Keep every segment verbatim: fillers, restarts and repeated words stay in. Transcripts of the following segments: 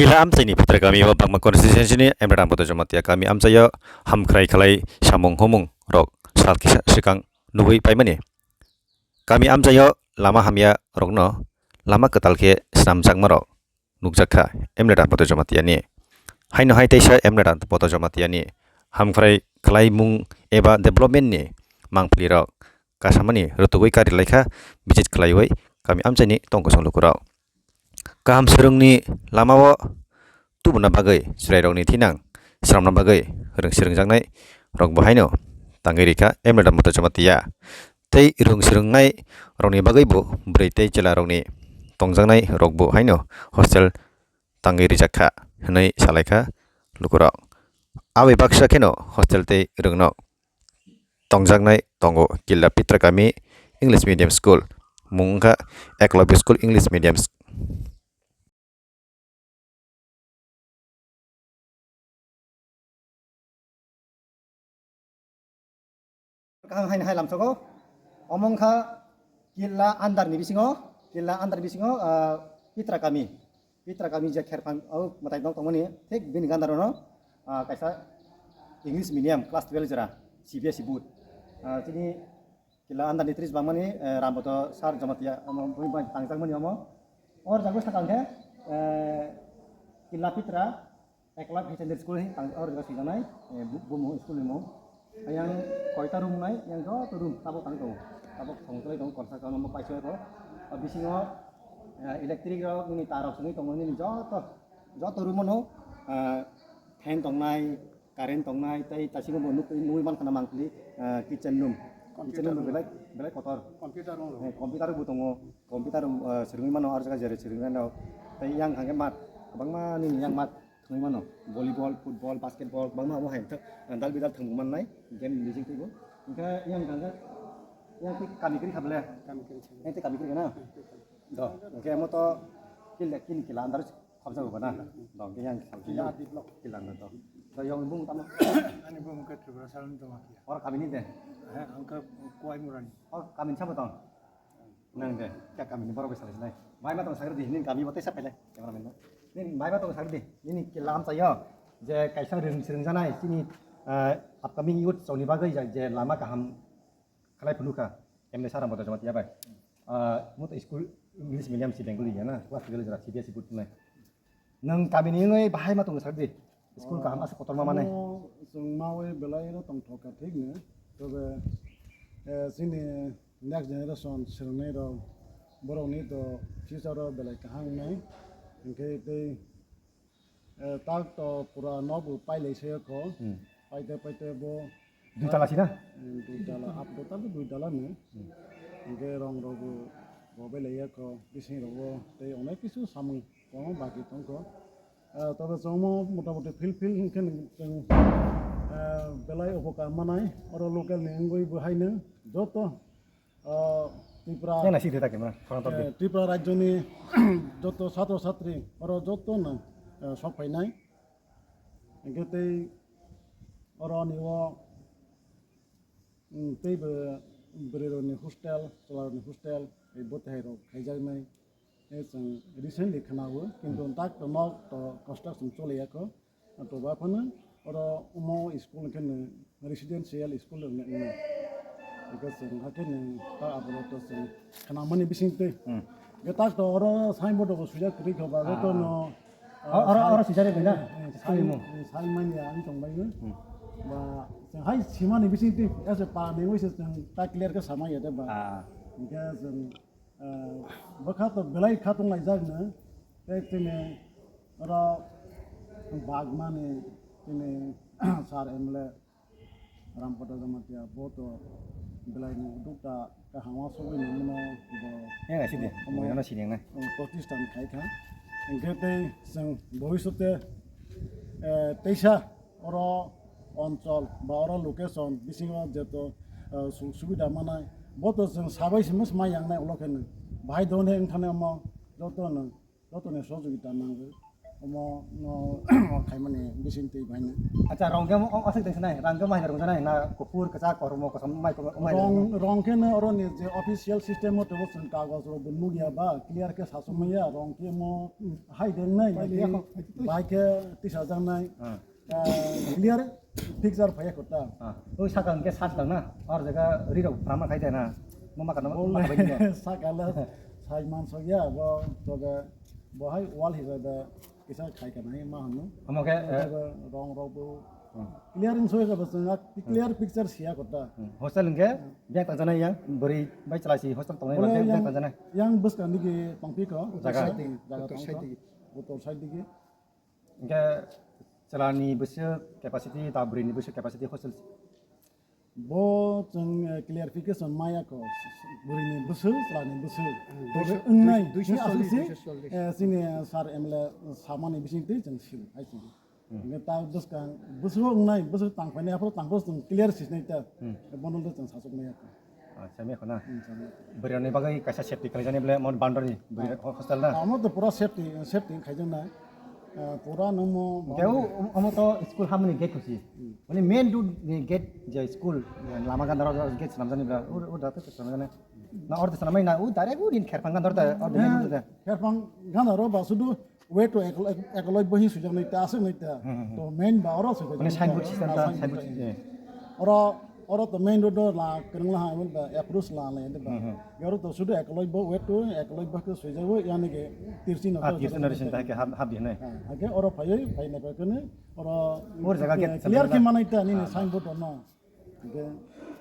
Kila amchaini Pitra kami o Bagma constituency ni Emre Rampoto Jamatia kami amchaio hamkhrai khlai samung humung rok sal kisa swkang nugwi paimani. Kami amchaio lama hamya rokno lama kwtal khe swnamjakma rok nukjak kha Emre Rampoto Jamatia ni. Haino hai teisa Emre Rampoto Jamatia ni hamkhrai khlaimung eba development ni mangpili rok kasamani rwtugwi kari laikha visit khlaiwi kami amchaini tongkosong lukurok. Kaham swrwngni lamao tubuna bagwi chwrairokni thinang swnamna bagwi rwng swrwngjaknai rokbo haino tangwi rikha Emre Rampoto Jamatia. Tei rwng swrwngnai rokni bagwibo bwrwi tei chwla rokni tongjaknai rokbo haino hostel tangwi rijak kha hwnwi salaikha lukurok. Aboni baksa kheno hostel tei rwngno tongjaknai tongo Killa Pitra Kami English Medium School, mung wngkha Eklavya School English Medium. Kaham haino hai lamsogo. Omo wngkha Killa under ni bisingo, Killa under bisingo, ah, Pitra Kami. Pitra Kami je kherphang o mwtai nok tongmani thik bini gandaro no, ah, kaisa English medium class twelve jora C B S E board. Ah, chini Killa under ni tris bangmani, eh, Ramboto sir Jamatia omo bui bai tangjakmani omo. Or jago sakang khe, eh, Killa Pitra Eklavya Higher Secondary School hi tang or jaga swijaknai, eh, bu-, bumung school ni mung. Ayang koita room nai, yang joto room tabok tang tongo. Tabok songcholai tongo, konsa kono mo paisoi ko. O bisingo, eh, electric rok, nini tar rok songwi tongo, nini joto, joto room no, eh, fan tongnai, current tongnai, tei tasingo bo nuk, nugwi mankha na mangpili, eh, kitchen room. Kitchen room belai, belai kotor. Computer room. Eh, computer bo tongo, computer room, eh, swrwngwi mano, ar jaga jere swrwngwi mano. Tei yang hangke mat, kwbangma nini yang mat. Thwngwi mano, volleyball, football, basketball, kwbangma omo hai thwk, dal bidal thwngwi mannai, game ni bising twibo. Hwnkhe yang kangkhe, yang twi kami kwrwi kha bwle? Kami kwrwi kha. Yang twi kami kwrwi kha na? Hmm, twi kami. Do, hwnkhe omo to kila, kini kila andar khobjak ba na? Hmm. Do, hwnkhe yang kila, kila andar do. Do, yang bung tamo? Ani bung khe Tripura salni tongma khe. Or kami ni de? He, ang khe Kuai Murani. Or kami ni sabo tong? Nang de, kya kami ni borok bai salai sinai. Bai ma tong sagri di, nini kami bo tei sa pele, cameraman no. Nini bai ma tong sagri di, nini kila amchaio, je kaisa rwng swrwng janai, chini, ah, upcoming youth chongni bagwi ja-, je lama kaham khlai phunukha, M L A sir Ramboto Jamatia bai. Ah, mo to school English medium si Bengali ya na, class twelve jora C B S E board nai. Nwng kamini wngwi bahai ma tongo sakdi? School kaham aswk kotorma manwi. Omo chwng mawi belai no tongthok kha thik no. Tobe, eh, chini next generation swrwngnai rok borokni to future o belai kaham wngnai. Hinkhe tei, eh, tak to pura no bo pailai se kho. Hmm. Paite paite bo Dui tala si na? Hmm, dui tala, up to tala dui tala ni. Hmm. Hinkhe rong rok bo, bo belai ya kho, bising rok bo tei onek kisu samung. Kwbangma baki tongkho. Ah, tobe chwngmo motamoti feel feel hinkhe chwng, ah, belai upokar manai, oro local ni wngwi bo haino joto, ah, Tripura, Nang nasi thita kemra, khorang tokdi. Eh, Tripura rajyoni joto satro satri oro joto no, ah, sok phainai. Hinkhe tei oro ni o, mm, tei bo bwrwi rokni hostel, chwla rokni hostel, tei bo tei hai rok khaijaknai. E chwng recently khwnao, kintu Hmm. tak to nok to construction choli ya kho. To ba phano oro omo school khe no residential school no wngno. Because chwng hakhe no ta aboro to chwng khwnamani bising twi. Hmm. Ge tak to oro signboard rok swijak kwrwi kho ba, Ah, joto ah. no, O-, oro, ah, oro sai-, swijak rwi na? Eh, School sai-, ni mung. Eh, sai manya ang tong bai no. Hmm. Ba chwng hai simani bising twi ase pa nengwi se chwng ta clear khe sama ya de ba. Ah. Hingke chwng Ah, bwkha to belai kha tonglaijak no, tei chini oro bagmani chini sir M L A Rampada Jamatia bo to belai ni dukta kaham o sogwi nangmano bo Yang nasi de, omo, mo yang nasi yang na. Protestant khai kha. Hingke tei chwng bhobishote, eh, teisa oro onchol ba oro location bisingo jeto, eh, suk subida manai, bo to chwng sabai se mosma yangnai ulo khe no. Bahai don he wngthane omo joto no, joto ni sohojogita nango. Omo no khaimani bising twi baino. Acha, rong khe omo aswk tongsa nai, rang khe mahai rong janai na, kuphur, kwchak, kormo, kosom, mai kormo, mai rong, rong khe no oro ni je official system o tebo chwng kagoj rok bo nugya ba, clear khe sasuk maya, rong khe mo hai deng nai, bai khe tisa jang nai. Ah, clear picture phaiya kota. Ah, oi saka hwnkhe sat dang na, or jaga ri rok brama khai de na, mo ma kana mo ma bai de. Saka le sai man sok ya, bo toge bo hai wall hisabe kisa khai kana ma hanu. Omo khe, eh, rong rok bo clear in soi jaba chwng clear picture siya kota. Hmm. Hostel hwnkhe biyang tang janai yang bwrwi bai chwla si hostel tongnai biyang tang janai. Yang bwskang digi tongphi ko, jaga, jaga tongphi ko. Utor side digi. Hingke chwlani bwswk capacity, ta bwrwini bwswk capacity hostel? Bo chwng, eh, clarification maya ko, bwrwini bwswk, chwlani bwswk. Hmm, Tei duiso-, wngnai, duiso chini aswk chollish, si, duiso chollish. Eh, chini sir M L A samani bising twi chwng sio, hai chwng. Hmm. Hingke ta bwskang, bwswk wngnai, bwswk tangphainai, aphuru tangphuru chwng clear sisnai ta. Hmm. Bono chwng sachukmaya ko. Acha, mekho na? Hmm, chwng. Bwrwirokni bagwi kaisa safety khlaijani bole, mon boundary, bwrwi ho-, hostel na? Amo to pura safety, safety khaijak na. Ah, pura nangmo boundary. Omo to school hamni gate khusi. Hmm. Mane main road ni gate je school, lama gana ro gate swnamjani bole, o, o da to swnamjani. Na order swnamai na, o direct o din kherphang gana ro ta, order main road ta. Kherphang gana ro ba sudu Way to Eklo-, Ek-, Eklavya hin swijak nai ta, aswk nai ta. Hmm, hmm, hmm. To main ba oro swijak nai ta. Mane signboard system ta, signboard system. Oro, oro to main road o la kwrwng la ha, approach la le ba. Hmm, hmm. Oro to sudu Eklavya, way to Eklavya khe swijak o, yani ke tirsi no. Ah, tirsi no tirsi ta ke hab, hab di nai. Ah, ake oro phaiwi, phai na phai kene, oro oro jaga gate clear khe manai ta, nini signboard no. Hingke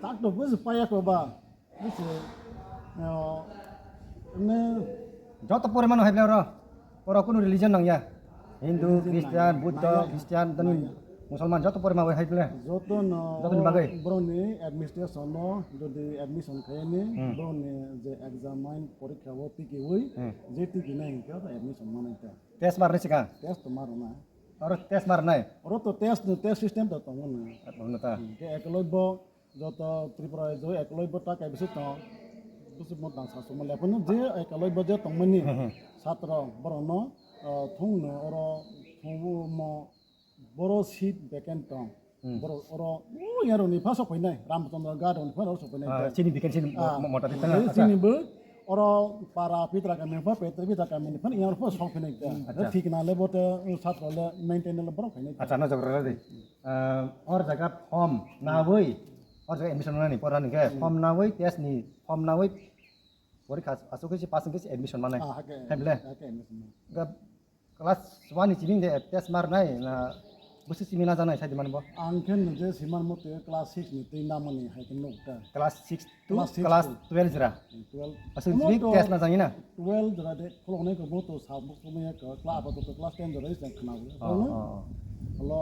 tak to buji paya ko ba. Buji, o, ne. Joto porimano hai ble oro. Oro kunu religion nang ya. Hindu, religion Christian, nang ya. Buddha, nang ya. Christian, tani nang ya. Musulman joto porima hai ble. Joto no joto ni bagwi. Borok ni administration no jodi admission khaye ni, hmm, borok ni je examine porikha o tiki wi, hmm, je tiki nai hingke admission manai ta. Test mar ni sikang? Test to maro na. Oro test mar nai? Oro to test, test system to tongo na. Tongo ta. Hmm, ke Eklavya joto Tripura rajyo Eklavya ta kaibisa tong, busu mo dang sasu mo lephano je Eklavya je tongmani, hmm, hmm, satro borokno, ah, thungno oro thungbo mo boro seat vacant tong. Hmm. Borok oro, o yaroni pha sok phainai, Ramchandra Ghat roni pha sok phainai. Ah, chini vacancy mo-, mo-, mota di tanga, acha. Chini bo oro para pitra kami pha, petra pitra kami ni pha, yang pha sok phainai ta. Hmm, acha. Thik na le bote, satro le maintain le borok phainai ta. Acha, no jogro di. Ah, or jaga form nawi, or jaga admission nani, pora ni ke, hmm, form nawi, test ni form nawi, porikha asuk khe si pass khe si admission manai. Ah, hake. Hai ble? Hake admission manai. Ga Class one ni simi de test mar nai na busi simi na janai sai di man bo. Ang khe nung je siman mo te class six ni twi namani hai khe nuk ta. Class six to class twelve jora. Twelve. Aswk simi test na jani na. Twelve jora de khulok nai ko mo to sa mo ko mo ya ko class apa to class ten jora is khna. Oh, oh, oh. Hello.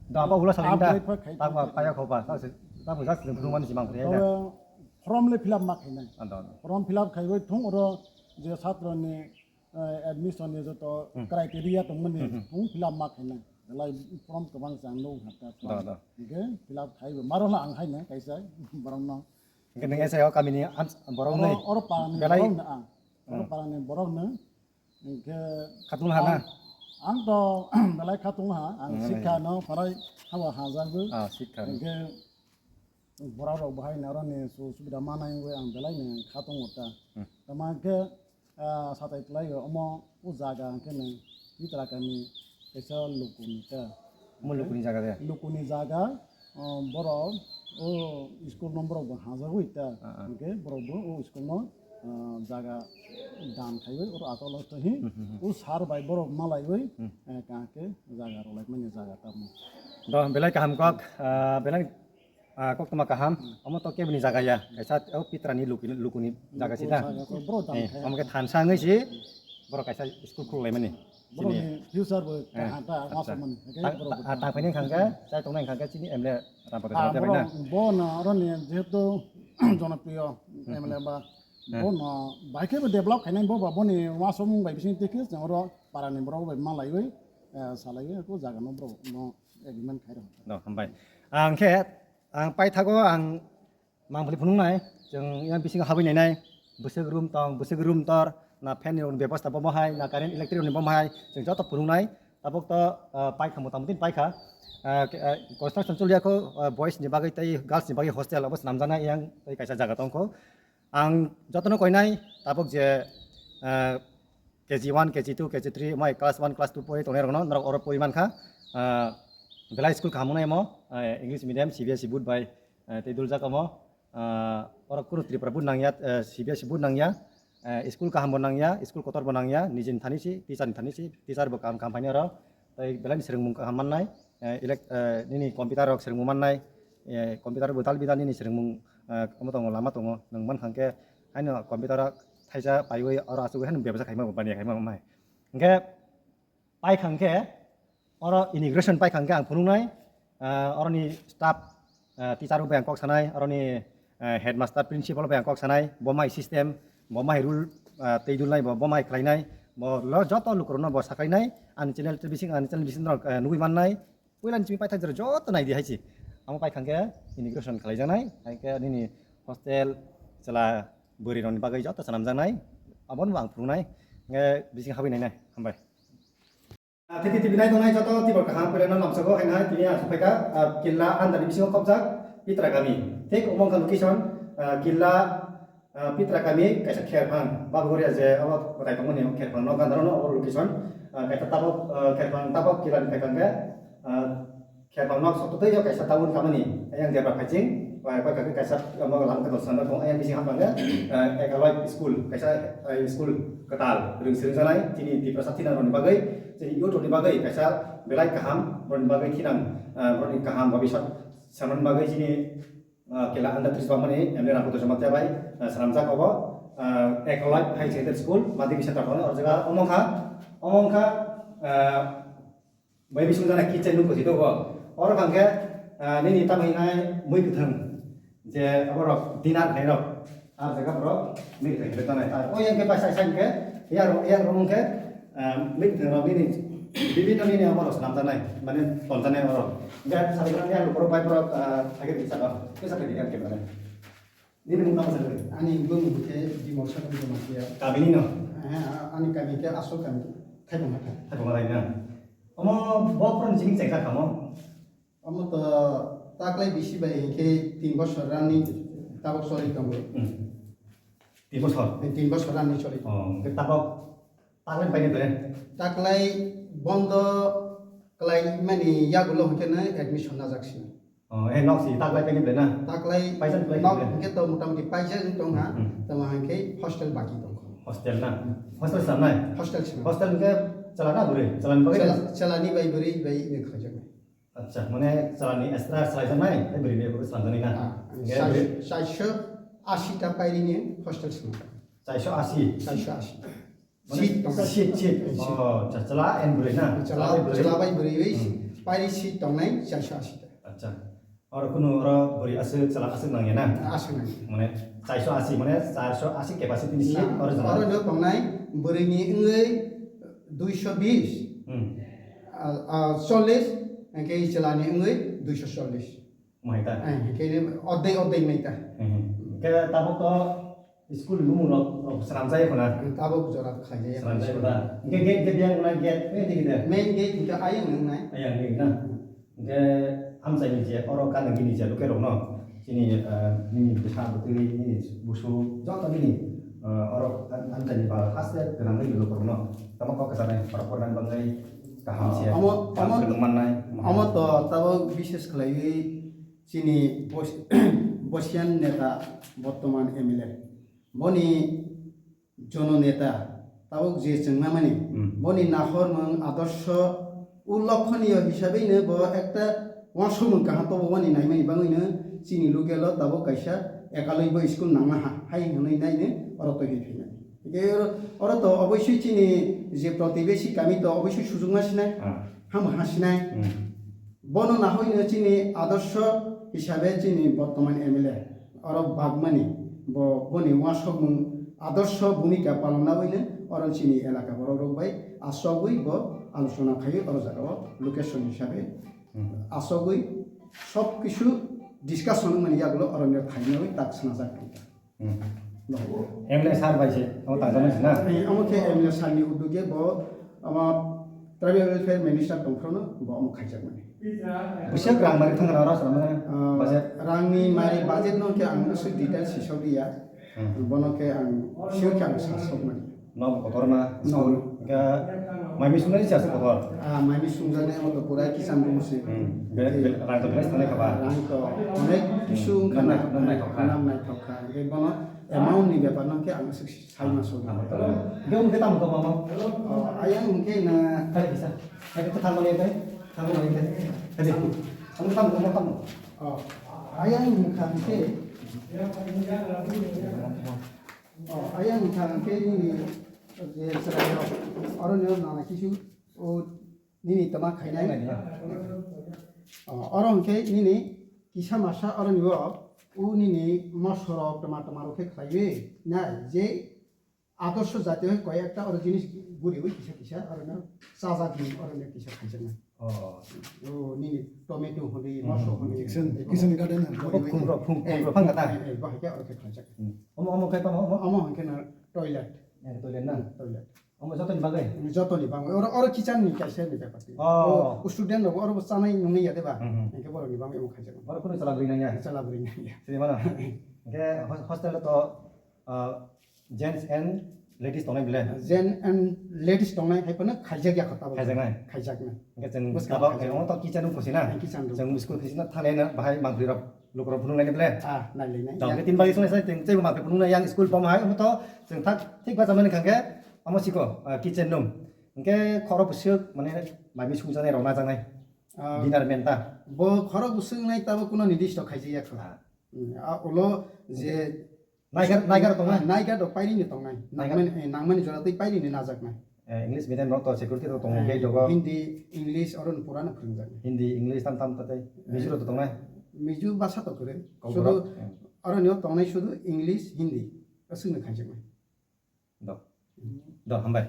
Da apa ula sa da. Upgrade pa khai ta ba pa ya ko ba. Ta bu jas lung man simang ya. Form le fill up ma khai nai. Ando. Form fill up khai bai thung oro je satro ni eh, admission ni joto, hmm, criteria tongmani, hmm, hmm, hmm, thung fill up ma khainai. Belai form kwbang chang nuk hata form. Da, da. Hingke fill up khaibo. Maro na ang khainai kaisa borok no. Hingke nang S I O kami ni ans-, borok oro, nai. Oro para ni, belai, borok no ang. Oro, hmm, para ni borok no. Hingke khatung ha na? Ang, ang to belai khatung ha. Ang, hmm, sikha no parai hawa ha jagbo. Ah, sikha. Hingke borok rok bahai na oro ni su-, subida manai wngwi ang belai ni khatung ta. Hmm. Tama khe, ah, satai twlai o omo o jaga hwnkhe ni Pitra kami kaisa lukuni ta. Omo lukuni jaga de? Lukuni jaga, ah, borok o school no borok bo hajagwi ta. Ah, ah. Hwnkhe borok bo o school no, ah, jaga dan khaiwi oro achalo twi hi. Hmm, hmm, hmm. O sar bai borok malaiwi, hmm, eh, kaham khe jaga rwlaimani jaga tamo. Do, belai kaham kok, ah, belai Ah, koktwma kaham, hmm, omo to keboni jaga ya, kaisa o Pitrani luku-, lukuni jaga si da. Luku jaga, borok dam khe. Eh, omo khe thansa wngwi si, borok kaisa school khuluk laimani. Borok ni future bo kaham ta, acha, wansukmani. Tang, borok ta, tang phaini khangkhe, chai tongnai khangkhe chini M L A Rampatha ah, Jamatia bai na. Borok, bo no, oro ni jehetu jonopriyo, hmm, M L A ba, hmm, bo no, bai khe bo develop khainai bo ba, boni wansukmung bai bising twi khe, oro para ni borok bai malaiwi, eh, salaiwi, ko jaga no borok no agreement khai rw. No, hambai. Ang khe, Ang paithago ang mangpili phunuknai, chwng yang bisingo habwi nainai, bwswk room tong, bwswk room tor, na fan ni bebosta bo mohai, na current electric ni bo mohai, chwng joto phunuknai, Tabuk to, ah, paikha, mota muti paikha. Ah, ke-, ah, construction choliya kho, ah, boys ni bagwi tei girls ni bagwi hostel abo swnamjaknai yang tei kaisa jaga tongkho. Ang jotono koinai tabuk je, ah, K G one, K G two, K G three, mai class one, class two pori tongnai rokno norok oro pori mankha. Ah, belai school kaham wngnai mo, ah, English medium, C B S E board bai, ah, tei duljak omo. Ah, oro kunu Tripura board nangya, ah, C B S E board nangya, ah, school kaham bo nangya, school kotor bo nangya, nijini thani si, teacher ni thani si, teacher bo kaham kaham phaini oro. Tei belai ni swrwngmung kaham mannai, eh, elect-, eh, nini computer rok swrwngmung mannai, eh, computer bo dal bidal nini swrwngmung, eh, omo tongo, lama tongo, nwng mankha khe haino computer o thaisa paiwi oro achugwi haino bebsa khaima bo baniya khaima bo mai. Hwnkhe paikha khe oro inauguration paikha khe ang phunuknai, eh, oroni staff, eh, teacher rok bai ang kok sanai, oroni, eh, headmaster, principal bai ang kok sanai, bo mai system, bo mai rule, eh, tei dulnai, bo, bo mai khlainai, bo lo joto lukurokno bo sakhlainai, ani channel bising, ani channel bising rok, eh, nugui mannai, puila ni simi paithak jora joto naidi hai si. Amo paikha khe inauguration khlaijaknai, hai khe nini hostel chwla bwrwi rokni bagwi joto swnamjaknai, abono bo ang phunuknai, hwnkhe bising habwi nainai, hambai. Ah, T T T V nai tongnai joto tibor kaham puilano lamsogo haino hai tini aswk phaikha, ah, Killa under ni bisingo khopjak Pitra kami. Thik omo wngkha location, ah, Killa, ah, Pitra kami kaisa kherphang, Babugoria je abo kwtai tongmani kherphang no gandaro no abo location, ah, kaisa tabok, ah, kherphang tabok Killa ni phaikha khe, ah, Kherphang nok sotto tei kaisa town kamani, ayang debra phaiching, pai pai kake kaisa, amo lam ke dosan tongo, ayang bising hapang ke, eh, Ekaloi school, kaisa, eh, school kwtal, rwng swrwng janai, chini Tiprasa thinang rokni bagwi, chini youth rokni bagwi, kaisa belai kaham, borokni bagwi thinang, eh, borokni kaham bhabishyat samani bagwi chini, eh, Killa under tris bangmani, M L A Ramputo Jamatia bai, eh, swnamjak obo, eh, Ekaloi Higher Secondary School, Madhya Vishal Tarpani, o jaga omo wngkha, omo wngkha, eh, Bai bising jana kitchen nung kwthwi tongo. Oro hwnkhe, ah, nini tamo hinai mui kwthwng. Je aborok dinner khairok. Ah, jaga borok mui kwthwng khe tongnai. Ah, o yang khe paisa isa hwnkhe, yang rok, yang rok hwnkhe, ah, mui kwthwng rok nini bibinno nini aborok swnamjaknai. Mane tonjaknai aborok. Hwnkhe sari yang rok borok bai borok, ah, thagir bisa ba. Bisa thagir yang khe mane. Nini mung tamo sakhe? Ani bumung khe Dimorsa Jamatia. Kabini no? Eh, ani kami khe asol kami Thaibong Hathai. Thaibong Hathai na? Omo bo phone sini chengkha kamo? Omo to taklai bisi bai hinkhe tin bosor rani tabok choli tongo. Hmm. Tin bosor? Eh, tin bosor rani choli tongo. Oh, ke tabok taklai bai ni bre? Taklai bondo klai mani yagulo hinkhe na admission najak sini. Oh, eh, nok si taklai paini ble na? Taklai paisa nok ble. Hingke to motamoti paisa wng tong ha, hmm, tamo hingke hostel baki tong kho. Hostel na? Hostel sam nai? Hostel sam. Hostel hingke chala na bwrwi? Chala ni bagwi na? Chala, chala ni bai bwrwi bai wng kha jang. Acha, mane chala ni extra salai jang nai, tei bwrwi ni bagwi salam jani na? Ah, hingke sai, bwrwi? Saiso asi ta pairi ni hostel sam. Saiso asi? Saiso asi. Mane seat tongnai. Seat, seat. Seat. Oh, cha-, chwla and bwrwi na? Chwla, chwla bai bwrwi. Chwla bai bwrwi bai, hmm, pairi seat tongnai, chairso asi ta. Acha. Oro kunu oro bwrwi aswk, chwla aswk nangya na? Aswk nangya. Mane chairso asi, mane chairso asi capacity ni seat, ah, oro chwla. Oro no tongnai, bwrwi ni wngwi duiso bis. Hmm. Ah, ah, chollis, hingke chwla ni wngwi duiso chollis. Mai ta? Eh, hingke ni ordek, ordek nai ta. Hmm. Ke tabuk to School ni bumung rok, rok swnamjak ya khuna? Tabuk jora khaijak ya. Swnamjak ya khuna. Hingke gate, gate yang khuna gate, eh, di gate. Main gate hingke ayang nang nai. Ayang ni na. Hingke amchai ni je, oro kana gini je, luke rok no. Chini, eh, nini bwsa bwtwi, nini busu, joto nini, eh, oro am-, amchai ni ba haste gwnang nini lukurok no. Tamo kok kwchar nai, oro porna bagwi kaham se. Omo, omo, kaham se nung mannai. Omo to tabuk bishes khlaiwi chini bos-, Bosian neta, bortoman M L A. Boni jono neta, tabuk je chwngmamani, hmm, boni nahormung, adorsho, ulokhoniyo hisabeino bo ekta uansukmung kaham tobo boni naimani bagwino chini lugelo tabuk kaisa ekalaibo school nangma ha, hai hwnwi naino oro twi phainai. Hingke oro, oro to oboisoi chini je protibesi kami to oboisoi sujukma sinai, ah, hamo ha sinai. Hmm. Bono nahoino chini adorsho hisabe chini bortoman M L A oro bagmani, bo, boni uansukmung adorsho bhumika palon naboino oro chini elaka borok rok bai asogwi bo alochona khaio oro jaga o location hisabe, hmm, asogwi sob kisu discussion wngmani yagulo oro nini phainawi tak swnajak tongkha. Hmm. No. M L A sir bai se, omo tangjaknai se na? Eh, omo khe M L A sir ni uduge bo, omo Tribal Welfare Minister tongphuru no bo omo khaijakmani. Bwswk rang mari thang rang rang swnam mani Ah, budget? Rangni mari budget no khe ang aswk details sisok liya. Hmm. Bono khe ang sure khe ang sasok mani. No kotor ma. No. School. Khe mai mi sungnai cha kotor. Ah, mai mi sungjani amo to pura kisan room se. Hmm. Be-, be-, rang to belai thanai khaba. Rang to onek Hmm. kisu Nam khana. nai-, nam naithok kha. Nam naithok kha. Khe bono amount ni bepar no khe ang aswk Sai ma soi. Tamo, tamo. Hingke hingke tamo tamo mo? Oh, ayang hingke na. Tadi bisa. Tadi tu tamo ni tadi. Tamo ni tadi. Tadi. Tamo, tamo, tamo, tamo. Oh, ayang hingka hingke. Oh, ayang hingka hingke ni, ni, je serai oro ni nana kisu. Oh, Nini tama khainai. Khainai, ya. Oh, oro hwnkhe nini kisa masa oro ni o, u nini mosorok tama tama rok khe khlaiwi nai, je adorsho jati hai koi ekta oro jinis guriwi kisa kisa oro no chajak ni oro no kisa khaijaknai. Oh. O nini tomato hwnwi, Hmm. moso hwnwi. Kitchen, kitchen garden hwnwi. Guriwi. Khum rok, khum, khum Eh, rok, phang kata. eh, eh, bahai khe oro khe khlaijak. Hmm. Omo, omo khe tamo, omo? Omo hwnkhe no toilet. Eh, toilet na? Toilet. Omo jotoni bagwi? Jotoni bagwi. Oro, oro kitchen ni kaisa ni bepar twi. Oh. O student rok oro bo chanai nungwi ya deba? Hmm, hmm. Hingke borok ni bagwi omo khaijak. Oro kunu chala bwrwi nang ya? Chala bwrwi nang ya. Sini mano? Hingke hos-, hostel to, ah, gents and ladies tongnai bile? Gents and ladies tongnai hai phano khaijak ya kho tabo. Khaijaknai? Khaijaknai. Hingke chwng Bwskang tabo khaijaknai. Omo to kitchen room khusi na? Kitchen room. Chwng school khusi na thangnai na bahai mangpli rok. Lukurok phunuknai ni ble? Ah, nailai nai. Jang ke tin bagwi sunglai sai tei ma phunuknai yang school pom hai, omo to chwng thak thik bachamani khangke omo siko, ah, kitchen room. Hingke khoro bwswk mane mai mi sungjaknai rok najaknai. Ah, Dinner menta. Bo khoro bwswk nai tabo kuno nidisto khaijak ya kho. Ah. Hmm, ah, ulo je Naigar, naigar tongnai? Ah, naigar rok pairi ni tongnai. Naigar. Nangmani, eh, nangmani jora tei pairi ni najaknai. Eh, English medium rok to security rok tongo, Eh, gate rogo. Hindi, English, oro no pura no phwrwngjak. Hindi, English tam tam tatai. Eh, Mizo rok to tongnai? Mizo basa to kwrwi. Kokborok? Sudu, Hmm. oro no tongnai sudu English, Hindi. Aswk no khaijak nai. Do. Do, hambai.